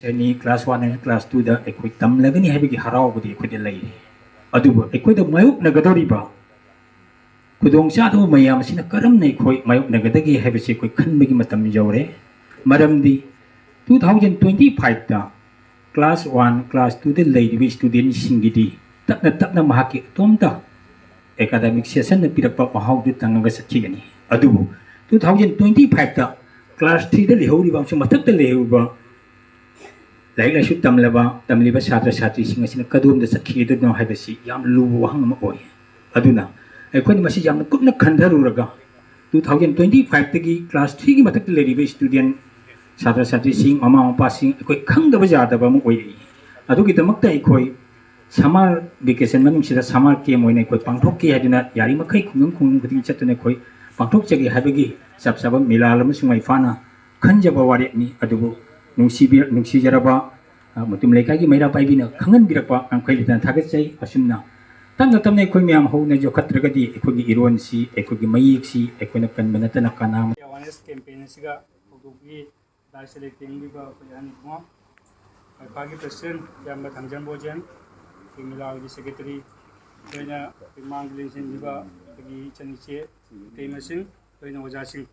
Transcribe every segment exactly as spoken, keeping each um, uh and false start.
ꯑꯅꯤ, class one ꯑꯃꯁꯨꯡ class ꯇꯨꯗ ꯑꯩꯈꯣꯏ ꯇꯝꯂꯒꯅꯤ ꯍꯥꯏꯕꯒꯤ ꯍꯔꯥꯎꯕꯗꯤ ꯑꯩꯈꯣꯏꯗ ꯂꯩꯔꯤ꯫ ꯑꯗꯨꯕꯨ ꯑꯩꯈꯣꯏꯗ ꯃꯥꯌꯣꯛꯅꯒꯗꯧꯔꯤꯕ ꯈꯨꯗꯣꯡꯆꯥꯗꯕ ꯃꯌꯥꯝ ꯑꯁꯤꯅ ꯀꯔꯝꯅ ꯑꯩꯈꯣꯏ ꯃꯥꯌꯣꯛꯅꯒꯗꯒꯦ ꯍꯥꯏꯕꯁꯤ ꯑꯩꯈꯣꯏ ꯈꯟꯕꯒꯤ ꯃꯇꯝ ꯌꯧꯔꯦ꯫ ꯃꯔꯝꯗꯤ two thousand twenty fiveꯇ ꯀ꯭ꯂꯥꯁ ꯋꯥꯟ, ꯀ꯭ꯂꯥꯁ ꯇꯨꯗ ꯂꯩꯔꯤꯕ ꯁ꯭ꯇꯨꯗꯦꯟꯁꯤꯡꯒꯤꯗꯤ ꯇꯞꯅ ꯇꯞꯅ ꯃꯍꯥꯛꯀꯤ ꯑꯇꯣꯝꯇ ꯑꯦꯀꯥꯗꯃꯤꯛ ꯁꯦꯁꯟꯅ ꯄꯤꯔꯛꯄ ꯃꯍꯥꯎꯗꯨ ꯇꯪꯉꯒ ꯆꯠꯈꯤꯒꯅꯤ꯫ ꯑꯗꯨꯕꯨ two thousand twenty fiveꯇ ꯀ꯭ꯂꯥꯁ ꯊ꯭ꯔꯤꯗ ꯂꯩꯍꯧꯔꯤꯕ ꯑꯃꯁꯨꯡ ꯃꯊꯛꯇ ꯂꯩꯍꯧꯔꯤꯕ ꯂꯥꯏꯔꯤꯛ ꯂꯥꯏꯁꯨ ꯇꯝꯂꯕ, ꯇꯝꯂꯤꯕ ꯁꯥꯇ꯭ꯔ ꯁꯥꯇ꯭ꯔꯤꯁꯤꯡ ꯑꯁꯤꯅ ꯀꯗꯣꯝꯗ ꯆꯠꯈꯤꯒꯗꯣꯏꯅꯣ ꯍꯥꯏꯕꯁꯤ ꯌꯥꯝꯅ ꯂꯨꯕ ꯋꯥꯍꯪ ꯑꯃ ꯑꯣꯏ꯫ ꯑꯗꯨꯅ ꯑꯩꯈꯣꯏꯅ ꯃꯁꯤ ꯌꯥꯝꯅ ꯀꯨꯞꯅ ꯈꯟꯊꯔꯨꯔꯒ two thousand twenty fiveꯇꯒꯤ ꯀ꯭ꯂꯥꯁ ꯊ꯭ꯔꯤꯒꯤ ꯃꯊꯛꯇ ꯂꯩꯔꯤꯕ ꯁ꯭ꯇꯨꯗꯦꯟ, ꯁꯥꯇ꯭ꯔ ꯁꯥꯇ꯭ꯔꯤꯁꯤꯡ, ꯃꯃꯥ ꯃꯄꯥꯁꯤꯡ ꯑꯩꯈꯣꯏ ꯈꯪꯗꯕ ꯌꯥꯗꯕ ꯑꯃ ꯑꯣꯏꯔꯛꯏ꯫ ꯑꯗꯨꯒꯤꯗꯃꯛꯇ ꯑꯩꯈꯣꯏ ꯁꯝꯃꯔ ꯚꯦꯀꯦꯁꯟ ꯃꯅꯨꯡꯁꯤꯗ ꯁꯝꯃꯔ ꯀꯦꯝ ꯑꯣꯏꯅ ꯑꯩꯈꯣꯏ ꯄꯥꯡꯊꯣꯛꯀꯦ ꯍꯥꯏꯗꯨꯅ ꯌꯥꯔꯤꯃꯈꯩ ꯈꯨꯡꯒꯪ ꯈꯨꯡꯒꯪ ꯈꯨꯗꯤꯡ ꯆꯠꯇꯨꯅ ꯑꯩꯈꯣꯏ ꯄꯥꯡꯊꯣꯛꯆꯒꯦ ꯍꯥꯏꯕꯒꯤ ꯆꯞ ꯆꯥꯕ ꯃꯤꯂꯥꯜ ꯑꯃꯁꯨꯡ ꯃꯩꯐꯥꯅ ꯈꯟꯖꯕ ꯋꯥꯔꯦꯞꯅꯤ꯫ ꯑꯗꯨꯕꯨ ꯅꯨꯡꯁꯤꯕꯤ-, ꯅꯨꯡꯁꯤꯖꯔꯕ, ꯑ, ꯃꯇꯨꯝ ꯂꯩꯀꯥꯏꯒꯤ ꯃꯩꯔꯥ ꯄꯥꯏꯕꯤꯅ ꯈꯪꯍꯟꯕꯤꯔꯛꯄ ꯉꯝꯈꯩ ꯂꯩꯇꯅ ꯊꯥꯒꯠꯆꯩ꯫ ꯑꯁꯨꯝꯅ ꯇꯞꯅ ꯇꯞꯅ ꯑꯩꯈꯣꯏ ꯃꯌꯥꯝ ꯍꯧꯅ ꯌꯣꯛꯈꯠꯇ꯭ꯔꯒꯗꯤ ꯑꯩꯈꯣꯏꯒꯤ ꯏꯔꯣꯟꯁꯤ, ꯑꯩꯈꯣꯏꯒꯤ ꯃꯌꯦꯛꯁꯤ ꯑꯩꯈꯣꯏꯅ ꯀꯟꯕ ꯅꯠꯇꯅ ꯀꯅꯥ ꯑꯃ ꯑꯦꯋꯥꯔꯅꯦꯁ ꯀꯦꯝꯄꯦꯟ ꯑꯁꯤꯒ ꯍꯧꯗꯣꯛꯄꯒꯤ ꯗꯥꯏꯁꯇ ꯂꯦꯡꯕꯤꯕ ꯑꯩꯈꯣꯏ ꯑꯍꯟ ꯏꯕꯨꯡꯉꯣ, ꯃꯩꯐꯥꯒꯤ ꯄ꯭ꯔꯁꯤꯗꯦꯟ ꯏꯌꯥꯝꯕ ꯊꯥꯡꯖꯝ ꯕꯣꯖꯦꯟ, ꯑꯩꯈꯣꯏ ꯃꯤꯂꯥꯜꯒꯤ ꯁꯦꯀ꯭ꯔꯦꯇꯔꯤ, ꯂꯣꯏꯅ ꯑꯩꯈꯣꯏ ꯃꯥꯡꯗ ꯂꯦꯡꯁꯤꯟꯕꯤꯕ ꯑꯩꯈꯣꯏꯒꯤ ꯏꯆꯟ ꯏꯆꯦ, ꯏꯇꯩꯃꯁꯤꯡ, ꯂꯣꯏꯅ ꯑꯣꯖꯥꯁꯤꯡ,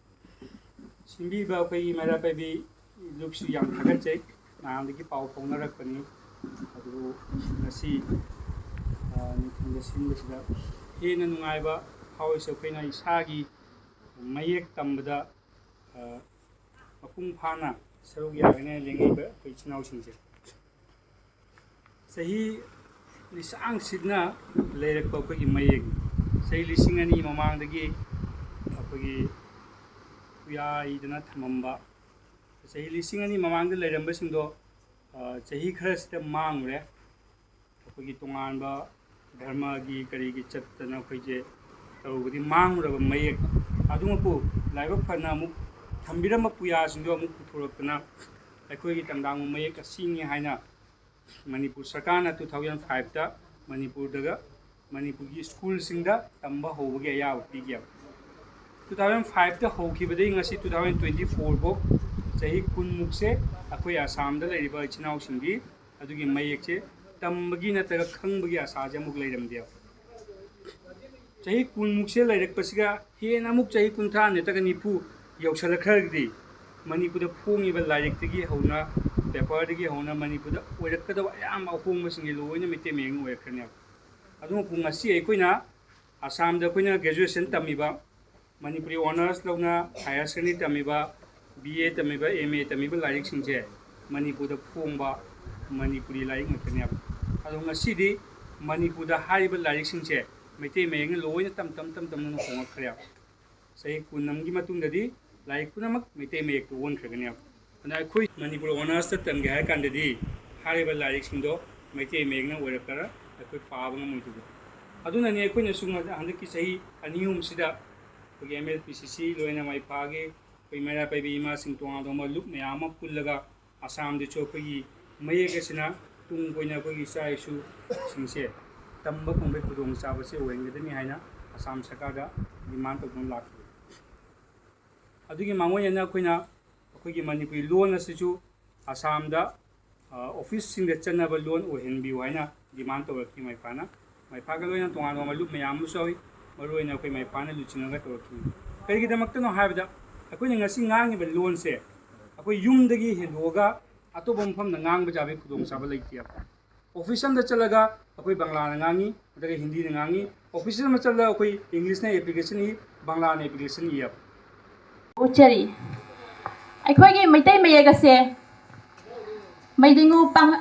ꯁꯤꯟꯕꯤꯕ ꯑꯩꯈꯣꯏꯒꯤ ꯃꯩꯔꯥ ꯄꯥꯏꯕꯤ ꯂꯨꯞꯁꯨ ꯌꯥꯝ ꯊꯥꯒꯠꯆꯩ꯫ ꯅꯍꯥꯟꯗꯒꯤ ꯄꯥꯎ ꯐꯥꯎꯅꯔꯛꯄꯅꯤ, ꯑꯗꯨꯕꯨ ꯉꯁꯤ, ꯑ, ꯅꯨꯡꯊꯤꯜꯗ ꯁꯤꯟꯕꯁꯤꯗ ꯍꯦꯟꯅ ꯅꯨꯡꯉꯥꯏꯕ ꯐꯥꯎꯔꯤꯁꯦ ꯑꯩꯈꯣꯏꯅ ꯏꯁꯥꯒꯤ ꯃꯌꯦꯛ ꯇꯝꯕꯗ, ꯑ, ꯃꯄꯨꯡ ꯐꯥꯅ ꯁꯔꯨꯛ ꯌꯥꯒꯅꯤ ꯍꯥꯏꯅ ꯂꯦꯡꯉꯛꯏꯕ ꯑꯩꯈꯣꯏ ꯏꯆꯤꯟ ꯏꯅꯥꯎꯁꯤꯡꯁꯦ꯫ ꯆꯍꯤ ꯂꯤꯁꯥꯡ ꯁꯤꯠꯅ ꯂꯩꯔꯛꯄ ꯑꯩꯈꯣꯏꯒꯤ ꯃꯌꯦꯛ, ꯆꯍꯤ ꯂꯤꯁꯤꯡ ꯑꯅꯤ ꯃꯃꯥꯡꯗꯒꯤ ꯑꯩꯈꯣꯏꯒꯤ ꯈꯨꯌꯥꯏꯗꯅ ꯊꯝꯃꯝꯕ, ꯆꯍꯤ ꯂꯤꯁꯤꯡ ꯑꯅꯤ ꯃꯃꯥꯡꯗ ꯂꯩꯔꯝꯕꯁꯤꯡꯗꯣ, ꯑ, ꯆꯍꯤ ꯈꯔꯁꯤꯗ ꯃꯥꯡꯉꯨꯔꯦ꯫ ꯑꯩꯈꯣꯏꯒꯤ ꯇꯣꯉꯥꯟꯕ ꯙꯔꯃꯒꯤ ꯀꯔꯤꯒꯤ ꯆꯠꯇꯅ ꯑꯩꯈꯣꯏꯁꯦ ꯇꯧꯕꯗꯤ ꯃꯥꯡꯉꯨꯔꯕ ꯃꯌꯦꯛ ꯑꯗꯨꯃꯛꯄꯨ ꯂꯥꯏꯕꯛ ꯐꯅ ꯑꯃꯨꯛ ꯊꯝꯕꯤꯔꯝꯕ ꯄꯨꯌꯥꯁꯤꯡꯗꯣ ꯑꯃꯨꯛ ꯄꯨꯊꯣꯔꯛꯇꯅ ꯑꯩꯈꯣꯏꯒꯤ ꯇꯪꯗꯥꯡꯕ ꯃꯌꯦꯛ ꯑꯁꯤꯅꯤ ꯍꯥꯏꯅ ꯃꯅꯤꯄꯨꯔ ꯁꯔꯀꯥꯔꯅ two thousand fiveꯇ ꯃꯅꯤꯄꯨꯔꯗꯒ ꯃꯅꯤꯄꯨꯔꯒꯤ ꯁ꯭ꯀꯨꯜꯁꯤꯡꯗ ꯇꯝꯕ ꯍꯧꯕꯒꯤ ꯑꯌꯥꯕ ꯄꯤꯈꯤꯕ꯫ Two thousand fiveꯇ ꯍꯧꯈꯤꯕꯗꯒꯤ ꯉꯁꯤ two thousand twenty four ꯐꯥꯎ ꯆꯍꯤ ꯀꯨꯟꯃꯨꯛꯁꯦ ꯑꯩꯈꯣꯏ ꯑꯁꯥꯝꯗ ꯂꯩꯔꯤꯕ ꯏꯆꯤꯟ ꯏꯅꯥꯎꯁꯤꯡꯗꯤ ꯑꯗꯨꯒꯤ ꯃꯌꯦꯛꯁꯦ ꯇꯝꯕꯒꯤ ꯅꯠꯇ꯭ꯔꯒ ꯈꯪꯕꯒꯤ ꯑꯁꯥꯁꯦ ꯑꯃꯨꯛ ꯂꯩꯔꯝꯗꯦꯕ꯫ ꯆꯍꯤ ꯀꯨꯟꯃꯨꯛꯁꯦ ꯂꯩꯔꯛꯄꯁꯤꯒ ꯍꯦꯟꯅ ꯑꯃꯨꯛ ꯆꯍꯤ ꯀꯨꯟꯊ꯭ꯔꯥ ꯅꯠꯇ꯭ꯔꯒ ꯅꯤꯐꯨ ꯌꯧꯁꯜꯂꯛꯈ꯭ꯔꯒꯗꯤ ꯃꯅꯤꯄꯨꯔꯗ ꯐꯣꯡꯉꯤꯕ ꯂꯥꯏꯔꯤꯛꯇꯒꯤ ꯍꯧꯅ, ꯄꯦꯄꯔꯗꯒꯤ ꯍꯧꯅ ꯃꯅꯤꯄꯨꯔꯗ ꯑꯣꯏꯔꯛꯀꯗꯕ ꯑꯌꯥꯝꯕ ꯑꯍꯣꯡꯕꯁꯤꯡꯁꯦ ꯂꯣꯏꯅ ꯃꯩꯇꯩ ꯃꯌꯦꯛꯅ ꯑꯣꯏꯔꯛꯈ꯭ꯔꯅꯦꯕ꯫ ꯑꯗꯨꯕꯨ ꯉꯁꯤ ꯑꯩꯈꯣꯏꯅ ꯑꯁꯥꯝꯗ ꯑꯩꯈꯣꯏꯅ ꯒ꯭ꯔꯦꯖꯨꯑꯦꯁꯟ ꯇꯝꯃꯤꯕ, ꯃꯅꯤꯄꯨꯔꯤ ꯑꯣꯅꯔꯁ ꯂꯧꯅ ꯍꯥꯌꯔ ꯁꯦꯀꯦꯟꯗꯔꯤ ꯇꯝꯃꯤꯕ, ꯕꯤ ꯑꯦ ꯇꯝꯃꯤꯕ, ꯑꯦꯝ ꯑꯦ ꯇꯝꯃꯤꯕ ꯂꯥꯏꯔꯤꯛꯁꯤꯡꯁꯦ ꯃꯅꯤꯄꯨꯔꯗ ꯐꯣꯡꯕ ꯃꯅꯤꯄꯨꯔꯤ ꯂꯥꯏꯔꯤꯛ ꯉꯥꯛꯇꯅꯦꯕ꯫ ꯑꯗꯣ ꯉꯁꯤꯗꯤ ꯃꯅꯤꯄꯨꯔꯗ ꯍꯥꯏꯔꯤꯕ ꯂꯥꯏꯔꯤꯛꯁꯤꯡꯁꯦ ꯃꯩꯇꯩ ꯃꯌꯦꯛꯅ ꯂꯣꯏꯅ ꯇꯝ ꯇꯝ ꯇꯝ ꯇꯝꯅ ꯍꯣꯡꯉꯛꯈ꯭ꯔꯦꯕ꯫ ꯆꯍꯤ ꯀꯨꯟ ꯑꯃꯒꯤ ꯃꯇꯨꯡꯗꯗꯤ ꯂꯥꯏꯔꯤꯛ ꯄꯨꯝꯅꯃꯛ ꯃꯩꯇꯩ ꯃꯌꯦꯛꯇ ꯑꯣꯟꯈ꯭ꯔꯒꯅꯦꯕ꯫ ꯑꯗꯨꯅ ꯑꯩꯈꯣꯏ ꯃꯅꯤꯄꯨꯔ ꯑꯣꯅꯔꯁꯇ ꯇꯝꯒꯦ ꯍꯥꯏ ꯀꯥꯟꯗꯗꯤ ꯍꯥꯏꯔꯤꯕ ꯂꯥꯏꯔꯤꯛꯁꯤꯡꯗꯣ ꯃꯩꯇꯩ ꯃꯌꯦꯛꯅ ꯑꯣꯏꯔꯛꯇꯅ ꯑꯩꯈꯣꯏ ꯄꯥꯕ ꯉꯝꯃꯣꯏꯗꯣꯏꯕ꯫ ꯑꯗꯨꯅꯅꯦ ꯑꯩꯈꯣꯏꯅꯁꯨ ꯉ-, ꯍꯟꯗꯛꯀꯤ ꯆꯍꯤ ꯑꯅꯤ ꯑꯍꯨꯝꯁꯤꯗ ꯑꯩꯈꯣꯏꯒꯤ ꯑꯦꯝ ꯑꯦꯜ ꯄꯤ ꯁꯤ ꯁꯤ ꯂꯣꯏꯅ ꯃꯥꯏ ꯄꯥꯛꯑꯒꯦ, ꯑꯩꯈꯣꯏ ꯃꯩꯔꯥ ꯄꯥꯏꯕꯤ ꯏꯃꯥꯁꯤꯡ ꯇꯣꯉꯥꯟ ꯇꯣꯉꯥꯟꯕ ꯂꯨꯞ ꯃꯌꯥꯝ ꯑꯃ ꯄꯨꯜꯂꯒ ꯑꯁꯥꯝꯗꯁꯨ ꯑꯩꯈꯣꯏꯒꯤ ꯃꯌꯦꯛ ꯑꯁꯤꯅ ꯇꯨꯡ ꯀꯣꯏꯅ ꯑꯩꯈꯣꯏꯒꯤ ꯏꯆꯥ ꯏꯁꯨꯁꯤꯡꯁꯦ ꯇꯝꯕ ꯐꯪꯕꯒꯤ ꯈꯨꯗꯣꯡꯆꯥꯕꯁꯦ ꯑꯣꯏꯍꯟꯒꯗꯕꯅꯤ ꯍꯥꯏꯅ ꯑꯁꯥꯝ ꯁꯔꯀꯥꯔꯗ ꯗꯤꯃꯥꯟ ꯇꯧꯗꯨꯅ ꯂꯥꯛꯈꯤ꯫ ꯑꯗꯨꯒꯤ ꯃꯥꯡꯑꯣꯏꯅꯅ ꯑꯩꯈꯣꯏꯅ ꯑꯩꯈꯣꯏꯒꯤ ꯃꯅꯤꯄꯨꯔꯤ ꯂꯣꯟ ꯑꯁꯤꯁꯨ ꯑꯁꯥꯝꯗ, ꯑ, ꯑꯣꯐꯤꯁꯁꯤꯡꯗ ꯆꯠꯅꯕ ꯂꯣꯟ ꯑꯣꯏꯍꯟꯕꯤꯌꯨ ꯍꯥꯏꯅ ꯗꯤꯃꯥꯟ ꯇꯧꯔꯛꯈꯤ ꯃꯥꯏꯄꯥꯅ꯫ ꯃꯥꯏꯄꯥꯒ ꯂꯣꯏꯅ ꯇꯣꯉꯥꯟ ꯇꯣꯉꯥꯟꯕ ꯂꯨꯞ ꯃꯌꯥꯝ ꯑꯃꯁꯨ ꯌꯥꯎꯏ, ꯃꯔꯨꯑꯣꯏꯅ ꯑꯩꯈꯣꯏ ꯃꯥꯏꯄꯥꯅ ꯂꯨꯆꯤꯡꯉꯒ ꯇꯧꯔꯛꯈꯤ꯫ ꯀꯔꯤꯒꯤꯗꯃꯛꯇꯅꯣ ꯍꯥꯏꯕꯗ ꯑꯩꯈꯣꯏꯅ ꯉꯁꯤ ꯉꯥꯡꯉꯤꯕ ꯂꯣꯟꯁꯦ ꯑꯩꯈꯣꯏ ꯌꯨꯝꯗꯒꯤ ꯍꯦꯟꯗꯣꯛꯑꯒ ꯑꯇꯣꯞꯄ ꯃꯐꯝꯗ ꯉꯥꯡꯕ ꯌꯥꯕꯒꯤ ꯈꯨꯗꯣꯡꯆꯥꯕ ꯂꯩꯇꯦꯕ꯫ ꯑꯣꯐꯤꯁ ꯑꯃꯗ ꯆꯠꯂꯒ ꯑꯩꯈꯣꯏ ꯕꯪꯂꯥꯅ ꯉꯥꯡꯉꯤ, ꯅꯠꯇ꯭ꯔꯒ ꯍꯤꯟꯗꯤꯅ ꯉꯥꯡꯉꯤ꯫ ꯑꯣꯐꯤꯁ ꯑꯃ ꯆꯠꯂꯒ ꯑꯩꯈꯣꯏ ꯏꯪꯂꯤꯁꯅ ꯑꯦꯄ꯭ꯂꯤꯀꯦꯁꯟ ꯏ, ꯕꯪꯂꯥꯅ ꯑꯦꯄ꯭ꯂꯤꯀꯦꯁꯟ ꯏꯌꯦꯕ꯫ ꯎꯠꯆꯔꯤ꯫ ꯑꯩꯈꯣꯏꯒꯤ ꯃꯩꯇꯩ ꯃꯌꯦꯛ ꯑꯁꯦ ꯃꯩꯗꯤꯡꯉꯨ ꯄꯥꯡ-,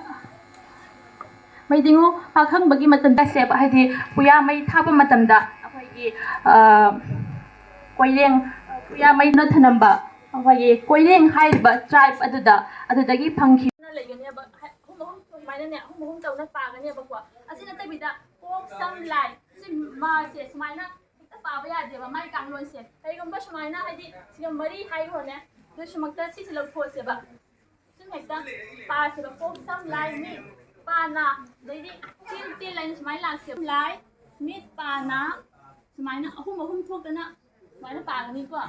ꯃꯩꯗꯤꯡꯉꯨ ꯄꯥꯈꯪꯕꯒꯤ ꯃꯇꯝꯗ ꯁꯦ, ꯍꯥꯏꯗꯤ ꯄꯨꯌꯥ ꯃꯩ ꯊꯥꯕ ꯃꯇꯝꯗ ꯑꯩꯈꯣꯏꯒꯤ, ꯑ, ꯀꯣꯏꯔꯦꯡ, ꯄꯨꯌꯥ ꯃꯩꯅ ꯊꯅꯝꯕ ꯑꯩꯈꯣꯏꯒꯤ ꯀꯣꯏꯔꯦꯡ ꯍꯥꯏꯔꯤꯕ ꯇ꯭ꯔꯥꯏꯕ ꯑꯗꯨꯗ, ꯑꯗꯨꯗꯒꯤ ꯐꯪꯈꯤꯕ ꯂꯩꯒꯅꯦꯕ꯫ ꯑꯍꯨꯝ ꯑꯍꯨꯝ ꯁꯨꯃꯥꯏꯅꯅꯦ, ꯑꯍꯨꯝ ꯑꯍꯨꯝ ꯇꯧꯅ ꯄꯥꯒꯅꯦꯕꯀꯣ꯫ ꯑꯁꯤ ꯅꯠꯇꯕꯤꯗ ꯀꯣꯛ ꯁꯝ ꯂꯥꯏ, ꯁꯤ ꯃꯥꯁꯦ ꯁꯨꯃꯥꯏꯅ ꯍꯦꯛꯇ ꯄꯥꯕ ꯌꯥꯗꯦꯕ ꯃꯥꯏ ꯀꯥꯡꯂꯣꯟꯁꯦ꯫ ꯀꯩꯒꯨꯝꯕ ꯁꯨꯃꯥꯏꯅ, ꯍꯥꯏꯗꯤ ꯁꯤꯒ ꯃꯔꯤ ꯍꯥꯏꯈ꯭ꯔꯣꯅꯦ, ꯑꯗꯨ ꯁꯤꯃꯛꯇ ꯁꯤꯁꯦ ꯂꯧꯊꯣꯛꯑꯁꯦꯕ꯫ ꯁꯨꯝ ꯍꯦꯛꯇ ꯄꯥꯁꯦꯕ꯫ ꯀꯣꯛ ꯁꯝ ꯂꯥꯏ ꯃꯤꯠ ꯄꯥ ꯅꯥ, ꯑꯗꯩꯗꯤ ꯆꯤꯟ ꯇꯤꯜ ꯍꯥꯏꯅ ꯁꯨꯃꯥꯏꯅ ꯂꯥꯛꯁꯦꯕ꯫ ꯂꯥꯏ ꯃꯤꯠ ꯄꯥ ꯅꯥ ꯁꯨꯃꯥꯏꯅ ꯑꯍꯨꯝ ꯑꯍꯨꯝ ꯊꯣꯛꯇꯅ ꯁꯨꯃꯥꯏꯅ ꯄꯥꯒꯅꯤꯀꯣ꯫